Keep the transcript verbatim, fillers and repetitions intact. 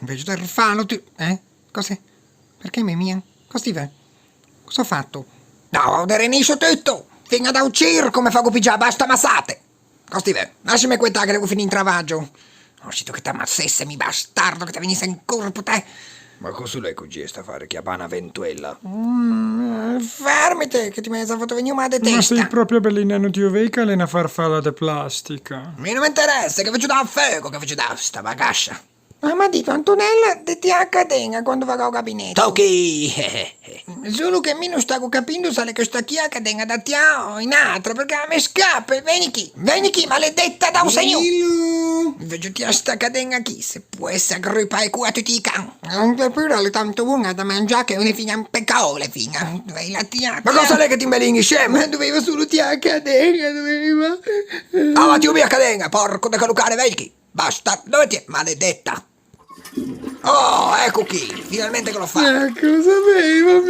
Invece de rifâlo ti, eh? Cos'è? Perché me mia? Cosa ti veu? Cosa ò fato? No, o dereniscio tutto! Fin-a da-o circo me fago piggiâ, basta massate! Cosa ti veu? Lassime quetâ che devo finî un travaggio! Oh, sito che t'ammassesse, mi bastardo, che te vegnisse in corpo, te! Ma cosa l'è che o gio stà fâ, ciappâ na ventuela? Mm, fermite, che ti me sà fato vegnî un mâ de testa! Ma sei proprio bellina, no ti o vei che l'è na farfalla de plastica? Mi no me interessa, che veggio dâ a feugo, che veggio dâ sta bagascia! Ah, m'à dito Antonella de tiâ a caden-a quando vago a-o gabinetto. Tocchi! Solo che mi no stago capindo se l'è chesta chì a caden-a da tiâ o un'atra, perché a me scape. Vegni chì, vegni chì, maledetta da-o Signô! Veggio tiâ sta caden-a chì, se poesse agrupâ e coe a tutti i can. Anche pure l'è tanto boña da mangiâ che o ne figno un pecao, l'è figno. Dovei la tiâ. Ma cosa l'è che ti imbelin, scemo? Ma dovevo solo tiâ a caden-a, dovevo. Ah, ma ti o mia caden-a, porco de quello cane, vegni chì. Basta, dove ti è, maledetta? Oh, ecco chì, finalmente che l'ò fato. Ecco, lo sapevo.